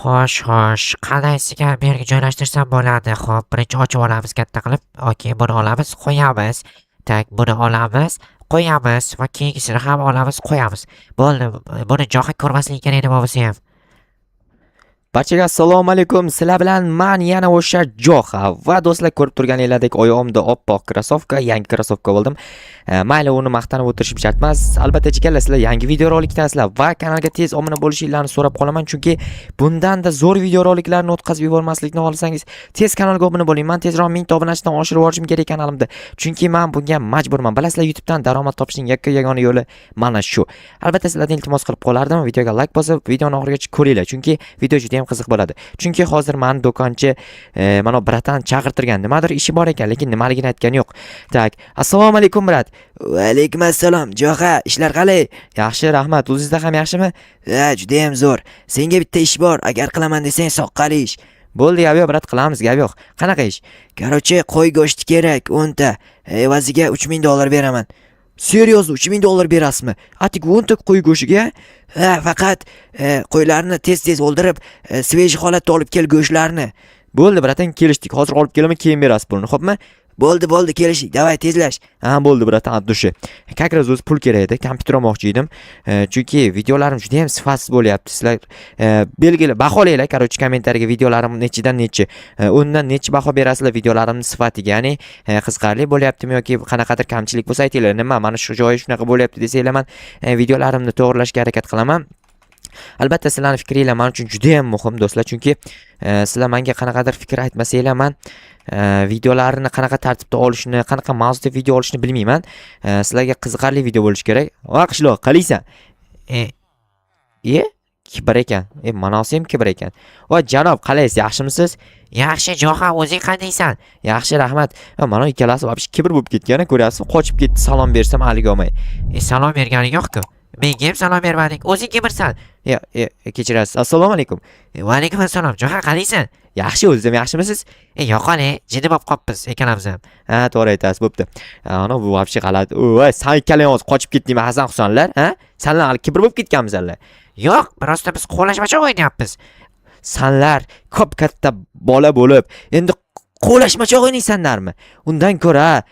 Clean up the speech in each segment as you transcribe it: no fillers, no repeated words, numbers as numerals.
Xo'sh, xo'sh. Qandaysiga bu yerga joylashtirsam bo'ladi? Xo'p, birinchi ochib olamiz katta qilib. Okey, buni olamiz, qo'yamiz. Так, buni olamiz, qo'yamiz va keyingisini ham olamiz, qo'yamiz. Bo'ldi. Buni Joha ko'rmasligi kerak nima bo'lsa ham. Barchaga assalomu alaykum. Sizlar bilan man yana o'sha Joha va do'stlar, ko'rib turganinglardek, oyog'imda oppoq krossovka, yangi krossovka oldim. Mayli, uni maqtanib o'tirishim shart emas. Albatta, jigarlar, sizlar yangi videorolikdasizlar va kanalga tez obuna bo'lishinglarni so'rab qolaman, chunki bundanda zo'r videoroliklarni o'tkazib yubormaslikni xohlasangiz, tez kanalga obuna bo'ling. Man tezroq 1000 ta obunachidan oshirib yuborishim kerak kanalimda. Chunki man bunga majburman. Bilasizlar, YouTubedan daromad topishning yakka yagona yo'li mana shu. Albatta, sizlardan iltimos qilib qolardim, videoga like bosib, videoni oxirigacha ko'ringlar, chunki video juda ham qiziq bo'ladi. Chunki hozir mani do'konchi, mana братан chaqirtirgan. Nimadir ishi bor ekan, lekin nimaligini aytgani yo'q. Так, assalomu alaykum, брат. Va alaykum assalom, Joha, ishlar qalay? Yaxshi, rahmat. O'zingizda ham yaxshimi? Ha, judayam zo'r. Senga bitta ish bor, agar qilaman desang, soqqali ish. Bo'ldi, gap yo'q, брат, qilamiz, gap yo'q. Qanaqa ish? Короче, qo'y go'shti kerak, 10 ta. Evaziga 3000 dollar beraman. Серьёзно, 3000 dollar berasizmi? Atik 10 ta qo'y go'shiga? Ha, faqat qo'ylarni tez-tez o'ldirib, свежий holatda olib kel go'shtlarni. Bo'ldi, братан, kelishdik. Hozir olib kelaman, keyin berasiz pulni, xo'pmi? Bo'ldi, bo'ldi, kelishdik. Давай, tezlash. Ha, bo'ldi, братан, от души. Как раз o'zi pul kerak edi, kompyuter olmoqchi edim. Chunki videolarim juda ham sifatsiz bo'lyapti. Sizlar belgili baholanglar, короче, kommentariyaga videolarim nechidan nechi, 10 dan nechi baho berasizlar videolarimni sifatiga, ya'ni qiziqarli bo'lyaptimi yoki qanaqadir kamchilik bo'lsa aytinglar. Nima, mana shu joyi shunaqa bo'lyapti desanglar, man videolarimni to'g'rilashga harakat qilaman. Albatta, sizlarning fikringlar men uchun juda ham muhim, do'stlar, chunki sizlar menga qanaqadir fikr aytmasanglar, man videolarni qanaqa tartibda olishni, qanaqa mavzuda video olishni bilmayman. Sizlarga qiziqarli video bo'lishi kerak. Va qishloq, qalaysan? E, E, kibr ekan. E, manasi ham kibr ekan. Voy, janob, qalaysiz, yaxshimisiz? Yaxshi, Joha, o'zing qandaysan? Yaxshi, rahmat. Ha, mana ikkalasi вообще kibr bo'lib ketgan, ko'ryapsizmi? Qochib ketdi, salom bersam haligi olmay. E, salom berganing yo'q-ku. Menga ham salom bermading. O'zing kibrsan. Ya, e, kechirasiz. Assalomu alaykum. E, va alaykum assalom. Joha, qalaysan? Yaxshi, o'zingiz ham yaxshimisiz? E, yo'qol, jinni bo'lib qolibmiz ikkalamiz ham. Ha, to'g'ri aytasiz, bo'pti. Ana bu вообще g'alati. Voy, san ikkalang hozir qochib ketdingmi, Hasan Husanlar, ha? Sanlar hali kibr bo'lib ketganmisanlar? Yo'q, просто biz qo'llashmachoq o'ynayapmiz. Sanlar ko'p katta bola bo'lib, endi qo'lashmachoq o'ynaysanlarmi? Undan ko'ra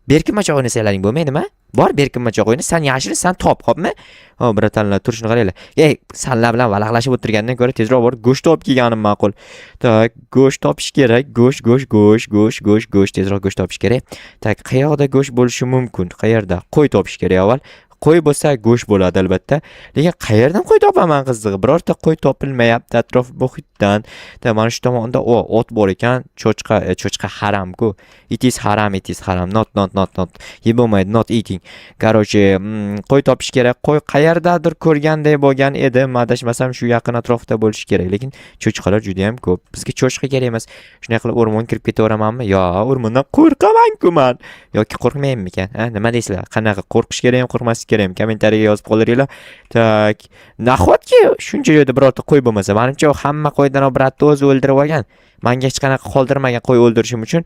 berkinmachoq o'ynasalaring bo'lmaydimi? Bor, berkinmachoq o'yna, san yashir, san top, xo'pmi? O, братан lar, turishini qaranglar. Ey, sanlar bilan valaqlashib o'tirgandan ko'ra tezroq borib go'sht olib kelganim ma'qul. Так, go'sht topish kerak. Go'sht, go'sht, go'sht, go'sht, go'sht, go'sht, tezroq go'sht topish kerak. Так, qayerda go'sht bo'lishi mumkin? Qayerda? Qo'y topish kerak avval. Qo'y bo'lsa, go'sht bo'ladi albatta. Lekin qayerdan qo'y topaman, qizig'i? Birorta qo'y topilmayapti atrof muhitdan. Так, mana shu tomonda o, ot bor ekan. Cho'chqa, cho'chqa haram-ku. It is haram, it is haram. Not, not, not, not. Yeb bo'lmaydi, not eating. Короче, qo'y topish kerak. Qo'y qayerdadir ko'rganday bo'lgan edim. Adashmasam, shu yaqin atrofda bo'lishi kerak. Lekin cho'chqalar juda ham ko'p. Bizga cho'chqa kerak emas. Shunday qilib o'rmonga kirib ketaveramanmi? Yo, o'rmondan qo'rqaman-ku man. Yoki qo'rqmaymanmikan? Ha, nima deysizlar? Qanaqa qo'rqish kerakmi, qo'rqmaslik kerakmi? Kommentariyaga yozib qoldiringlar. Так, nahotki shuncha joyda birorta qo'y bo'lmasa? Manimcha, hamma qo'ydan брат ni o'zi o'ldirib olgan. Manga hech qanaqa qoldirmagan qo'y o'ldirishim uchun.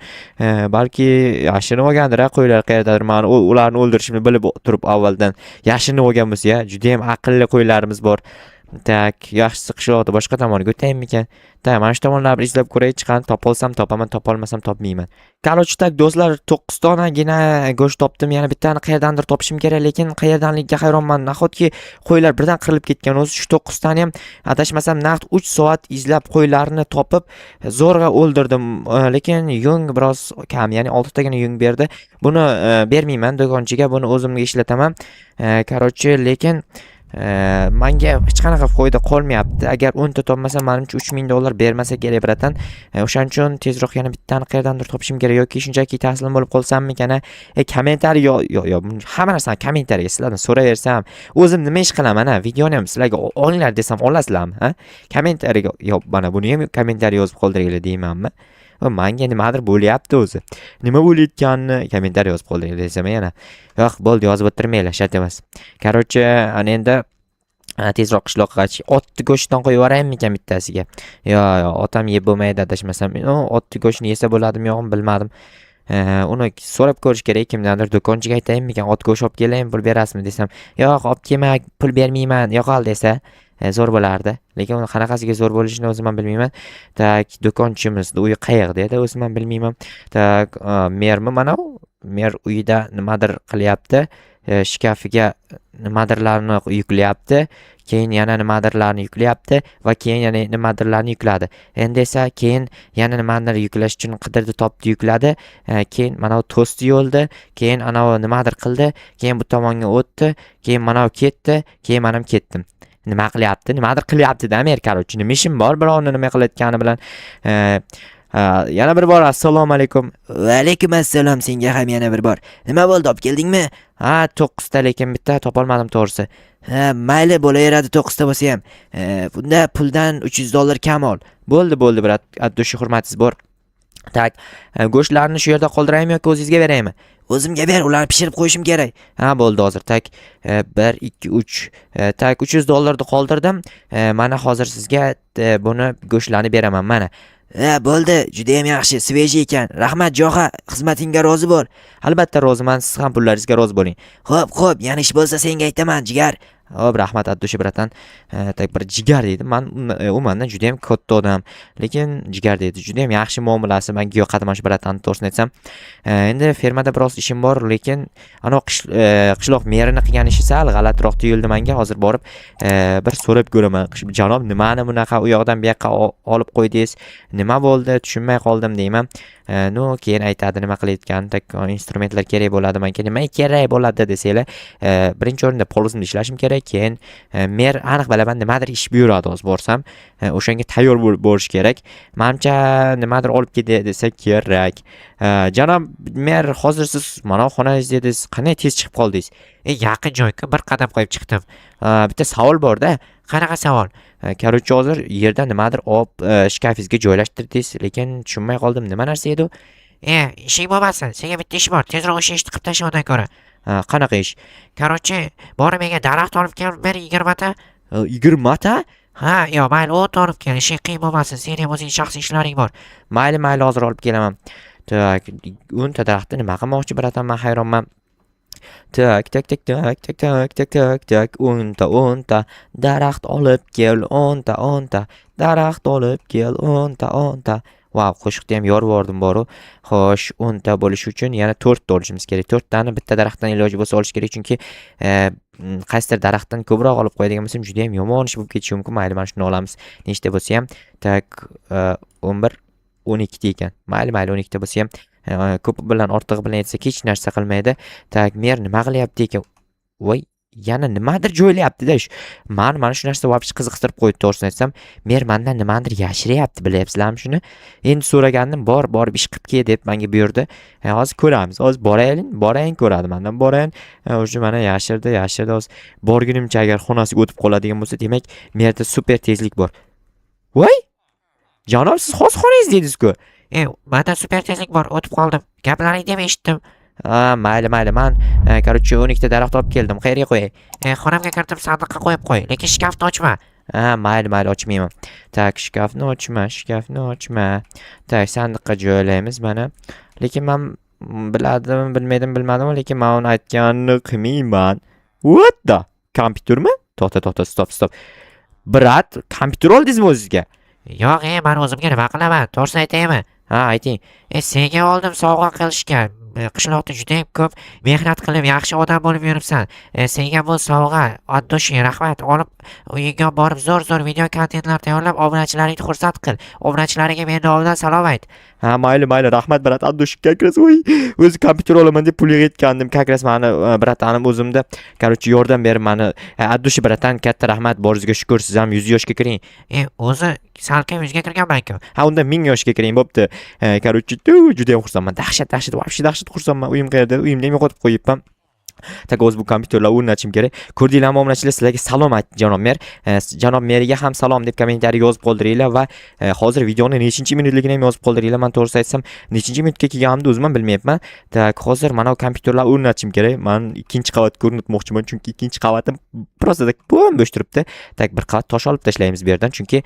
Balki yashirinib olgandir, ha, qo'ylar qayerdadir. Mani ularni o'ldirishimni bilib turib avvaldan yashirinib olgan bo'lsa, ya, juda ham aqlli qo'ylarimiz bor. Так, yaxshisi qishloqda boshqa tomonga o'taymikan? Так, mana shu tomonlarni bir izlab ko'ray, chiqani topolsam topaman, topolmasam topmayman. Короче, так, do'stlar, 9 donagina go'sht topdim. Yana bittani qayerdandir topishim kerak, lekin qayerdanligiga hayronman. Nahotki qo'ylar birdan qirilib ketgan o'zi? Shu 9 tani ham, adashmasam, naqd 3 soat izlab qo'ylarni topib, zo'rg'a o'ldirdim. Lekin yung biroz kam, ya'ni 6 tagina yung berdi. Buni bermayman do'konchiga, buni o'zimga ishlataman. Короче, lekin manga hech qanaqa foyda qolmayapti. Agar 10 ta topmasam, manimcha, 3000 dollar bermasa kerak, братан. O'shaning uchun tezroq yana bittani qayerdandir topishim kerak yoki shunchaki taslim bo'lib qolsammikan, a? E, kommentariy yo yo yo hamma narsani kommentariyaga sizlardan so'raversam, o'zim nima ish qilaman, a? Videoni ham sizlarga olinglar desam, olasizlarmi, ha? Kommentariyaga yo, mana buni ham kommentariy yozib qoldiringlar deymanmi? Va manga nimadir bo'lyapti o'zi. Nima bo'layotganini kommentariy yozib qoldiringlar desam yana. Yo'q, bo'ldi, yozib o'tirmanglar, shart emas. Короче, ana endi tezroq qishloqqa qaytish. Otni go'shtidan qo'yib yuboraymikan bittasiga? Yo, yo, ot ham yeb bo'lmaydi adashmasam. No, otni go'shtini yesa bo'ladimi, yo'qmi, bilmadim. Uni so'rab ko'rish kerak kimdandir. Do'konchiga aytayinmikan, ot go'shti olib kelaymi, pul berasizmi desam, yo'q, olib kelma, pul bermayman, yo'qol desa, Zo'r bo'lardi. Lekin uni qanaqasiga zo'r bo'lishini o'zim ham bilmayman. Так, do'konchimizni uyi qayerda edi, o'zim ham bilmayman. Так, mermi mana u? Mer uyida nimadir qilyapti. Shkafiga nimadirlarni yuklayapti. Keyin yana nimadirlarni yuklayapti va keyin yana nimadirlarni yukladi. Endi esa keyin yana nimanidir yuklash uchun qidirdi, topdi, yukladi. Keyin mana bu to'sti yo'ldi, keyin anavi nimadir qildi, keyin bu tomonga o'tdi, keyin mana bu ketdi, keyin man ham ketdim. Nima qilyapti? Nimadir qilyapti-da mer, короче. Nima ishim bor birovni nima qilayotgani bilan. Yana bir bor assalomu alaykum. Va alaykum assalom senga ham yana bir bor. Nima bo'ldi, olib keldingmi? Ha, 9 ta, lekin bitta topolmadim to'g'risi. Ha, mayli, bo'laveradi 9 ta bo'lsa ham. Bunda puldan 300 dollar kam ol. Bo'ldi, bo'ldi, брат. От души hurmatingiz bor. Так, go'shtlarni shu yerda qoldiraymi yoki o'zingizga beraymi? O'zimga ber, ularni pishirib qo'yishim kerak. Ha, bo'ldi hozir. Так, 1 2 3. Так, 300 dollarni qoldirdim. Mana hozir sizga buni go'shtlarni beraman, mana. Ha, bo'ldi, judayam yaxshi, свежий ekan. Rahmat, Joha, xizmatingga rozi bo'l. Albatta roziman, siz ham pullaringizga rozi bo'ling. Xo'p, xo'p, yana ish bo'lsa senga aytaman, jigar. Xo'p, rahmat от души, братан. Так, bir jigar deydi. Man u mendan juda ham katta odam, lekin jigar deydi. Juda ham yaxshi muomalasi menga yoqadi mana shu братан ni, to'g'risini aytsam. Endi fermada biroz ishim bor, lekin anavi qishloq merini qilgan ishi sal g'alatiroq tuyuldi menga. Hozir borib bir so'rab ko'raman. Janob, nimani bunaqa u yoqdan bu yoqqa olib qo'ydingiz? Nima bo'ldi? Tushunmay qoldim deyman. Ну, keyin aytadi nima qilayotganini. Так, instrumentlar kerak bo'ladi menga. Nima kerak bo'ladi desanglar, birinchi o'rinda polizimda ishlashim kerak. Keyin mer aniq bilaman, nimadir ish buyuradi hozir borsam. O'shanga tayyor bo'lib borish kerak. Manimcha, nimadir olib kel desa kerak. Janob mer, hozir siz mana xonangizda edingiz, qanday tez chiqib qoldingiz? E, yaqin joyku, bir qadam qo'yib chiqdim. Bitta savol bor-da. Qanaqa savol? Короче, hozir yerdan nimadir olib shkafingizga joylashtirdingiz, lekin tushunmay qoldim, nima narsa edi u? E, ishing bo'lmasin, senga bitta ish bor, tezroq o'sha ishni qilib tashla undan ko'ra. Qanaqa ish? Короче, borib menga daraxt olib kel ber 20 ta. 20 ta? Ha, yo'q, mayli, 10 ta olib kel, ishing qiyin bo'lmasin, seni ham o'zing shaxsiy ishlaring bor. Mayli, mayli, hozir olib kelaman. Так, 10 ta daraxtni nima qilmoqchi, братан, man hayronman. Так, так, так, так, так, так, так, так, так, 10 ta, 10 ta daraxt olib kel, 10 ta, 10 ta daraxt olib kel, 10 ta, 10 ta. Vau, qo'shiqni ham yorib yubordim boru. Xo'sh, 10 ta bo'lishi uchun yana to'rtta olishimiz kerak. To'rttani bitta daraxtdan iloji bo'lsa olish kerak, chunki qaysidir daraxtdan ko'proq olib qo'yadigan bo'lsam, juda ham yomon ish bo'lib ketishi mumkin. Mayli, mana shuni olamiz. Nechta bo'lsa ham. Так, 11, 12 ta ekan. Mayli, mayli, 12 ta bo'lsa ham ko'pi bilan ortig'i bilan aytsak hech narsa qilmaydi. Так, mer nima qilyapti ekan? Voy, yana nimadir joylayapti-da. Mani mana shu narsa вообще qiziqtirib qo'ydi, to'g'risini aytsam. Mer mandan nimanidir yashiryapti, bilyapsizlarmi shuni? Endi so'ragandim, bor, borib ish qilib kel deb menga buyurdi. Hozir ko'ramiz. Hozir borayin, borayin ko'radi mandan, borayin. Уже mana yashirdi, yashirdi. Hozir borgunimcha agar xonasiga o'tib qoladigan bo'lsa, demak, merda super tezlik bor. Voy! Janob, siz hozir xonangizda edingiz-ku. E, manda super tezlik bor, o'tib qoldim. Gaplaringni ham eshitdim. Ha, mayli, mayli. Man, короче, 12 ta daraxt olib keldim. Qayerga qo'yay? E, xonamga kiritib sandiqqa qo'yib qo'y, lekin shkafni ochma. Ha, mayli, mayli, ochmayman. Так, shkafni ochma, shkafni ochma. Так, sandiqqa joylaymiz mana. Lekin man biladimi, bilmaydim, bilmadim, lekin man uni aytganini qilmayman. What the? Kompyutermi? To'xta, to'xta, стоп, стоп. Брат, kompyuter oldingizmi o'zizga? Yo'q, e, man o'zimga nima qilaman? To'g'risini aytaymi? Ha, ayting. E, senga oldim sovg'a qilishga. E, qishloqda judayam ko'p mehnat qilib, yaxshi odam bo'lib yuribsan. E, senga bu sovg'a, от души rahmat. Olib uyingga borib zo'r-zo'r video kontentlar tayyorlab, obunachilaringni xursand qil. Obunachilaringga meni nomimdan salom ayt. Ha, mayli, mayli, rahmat, брат. От души, как раз, voy, o'zi kompyuter olaman deb pul yig'ayotgandim. Как раз mani братан im o'zimda, короче, yordam berib mani. От души, братан, katta rahmat, boringizga shukur, siz ham 100 yoshga kiring. E, o'zi salkam 100 ga kirganman-ku. Ha, unda 1000 yoshga kiring, bo'pti. Короче, juda ham xursandman. Dahshat, dahshat, вообще dahshat xursandman. Uyim qayerda? Uyimda ham yo'qotib qo'yibman. Так, o'zi bu kompyuterlar o'rnatishim kerak. Ko'rdinglarmi, obunachilar, sizlarga salom aytdi janob mer. Janob meriga ham salom deb kommentariy yozib qoldiringlar va hozir videoni nechinchi minutligini ham yozib qoldiringlar. Man to'g'risini aytsam, nechinchi minutga kelganimni o'zim ham bilmayapman. Так, hozir mana bu kompyuterlar o'rnatishim kerak. Man ikkinchi qavatga o'rnatmoqchiman, chunki ikkinchi qavatim просто так bo'm-bo'sh turibdi. Так, bir qavat tosh olib tashlaymiz bu yerdan, chunki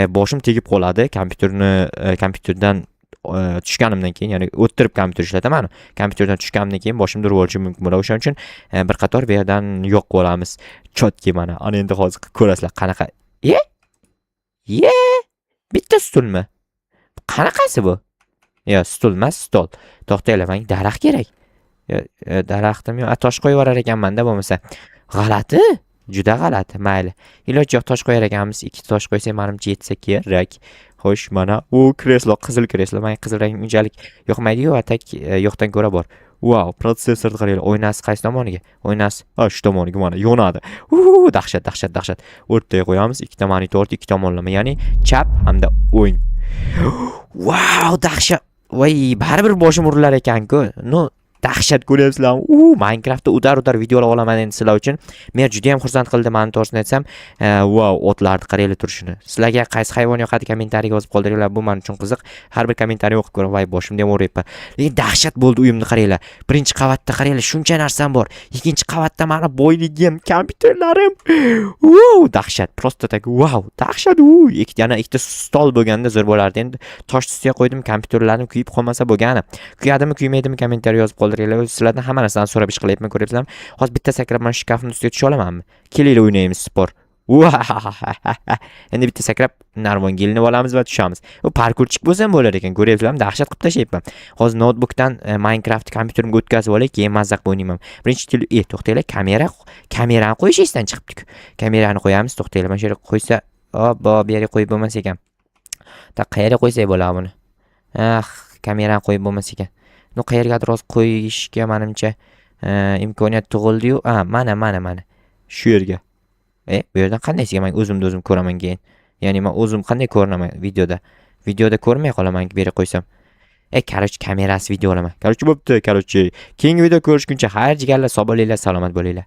boshim tegib qoladi kompyuterni kompyuterdan tushganimdan keyin, ya'ni o'tirib kompyuter ishlataman. Kompyuterdan tushganimdan keyin boshimda urib olishim mumkin bo'ladi. O'shaning uchun bir qator bu yerdan yo'q qilib olamiz. Чётки mana. Ana endi hozir ko'rasizlar qanaqa Ye? Ye? Bitta stulmi? Qanaqasi bu? Yo, stul emas, stol. To'xtanglar, menga daraxt kerak. Yo, daraxtim yo'q. A, tosh qo'yib yuborar ekanman-da bo'lmasa. G'alati, juda g'alati. Mayli. Iloji yo'q, tosh qo'yar ekanmiz. Ikkita tosh qo'ysak, manimcha yetsa kerak. Xo'sh, mana u kreslo, qizil kreslo. Menga qizil rang unchalik yoqmaydi-yu, а так yo'qdan ko'ra bor. Vau, protsessorni qaranglar, oynasi qaysi tomoniga? Oynasi, ha, shu tomoniga mana yonadi. Dahshat, dahshat, dahshat. O'rtaga qo'yamiz, ikkita monitor ikki tomonlama, ya'ni chap hamda o'ng. Vau, dahshat. Voy, baribir boshim urilar ekan-ku. Ну, dahshat, ko'ryapsizlarmi? Minecraftda удар-удар videolar olaman endi sizlar uchun. Men juda ham xursand qildi mani, to'g'risini aytsam. Vau, otlarni qaranglar turishini. Sizlarga qaysi hayvon yoqadi, kommentariyaga yozib qoldiringlar. Bu men uchun qiziq. Har bir kommentariy o'qib ko'raman. Voy, boshimda ham og'riyapti. Lekin dahshat bo'ldi, uyimni qaranglar. Birinchi qavatda qaranglar, shuncha narsam bor. Ikkinchi qavatda mani boyligim, kompyuterlarim. Dahshat. Просто так, vau, dahshat. Yana ikkita stol bo'lganda zo'r bo'lardi. Endi tosh ustiga qo'ydim, kompyuterlarim kuyib qolmasa bo'lgani. Kuyadimi, kuymaydimi, kommentariy yozib qoldiringlar. Sizlardan hamma narsani so'rab ish qilyapman, ko'ryapsizlarmi? Hozir bitta sakrab mana shu shkafni ustiga tusha olamanmi? Kelinglar, o'ynaymiz sport. Endi bitta sakrab narvonga ilinib olamiz va tushamiz. Bu parkurchik bo'lsam bo'lar ekan, ko'ryapsizlarmi? Dahshat qilib tashlayapman. Hozir noutbukdan Minecraft kompyuterimga o'tkazib olay, keyin mazza qilib o'ynayman. Birinchi til, to'xtanglar, kamerani qo'yish esdan chiqibdi-ku. Kamerani qo'yamiz, to'xtanglar, mana shu yerga qo'ysa, obbo, bu yerga qo'yib bo'lmas ekan. Так, qayerga qo'ysak bo'ladi buni? Ah, kamerani qo'yib bo'lmas ekan. Ну, qayergadir hozir qo'yishga manimcha imkoniyat tug'ildi-yu. A, mana, mana, mana. Shu yerga. Bu yerdan qandaysiga men o'zimni o'zim ko'raman keyin? Ya'ni men o'zim qanday ko'rinaman videoda? Videoda ko'rmay qolaman bu yerga qo'ysam. Короче, kamerasi video olaman. Короче, bo'pti, короче. Keyingi video ko'rishguncha xayr, jigarlar, sog' bo'linglar, salomat bo'linglar.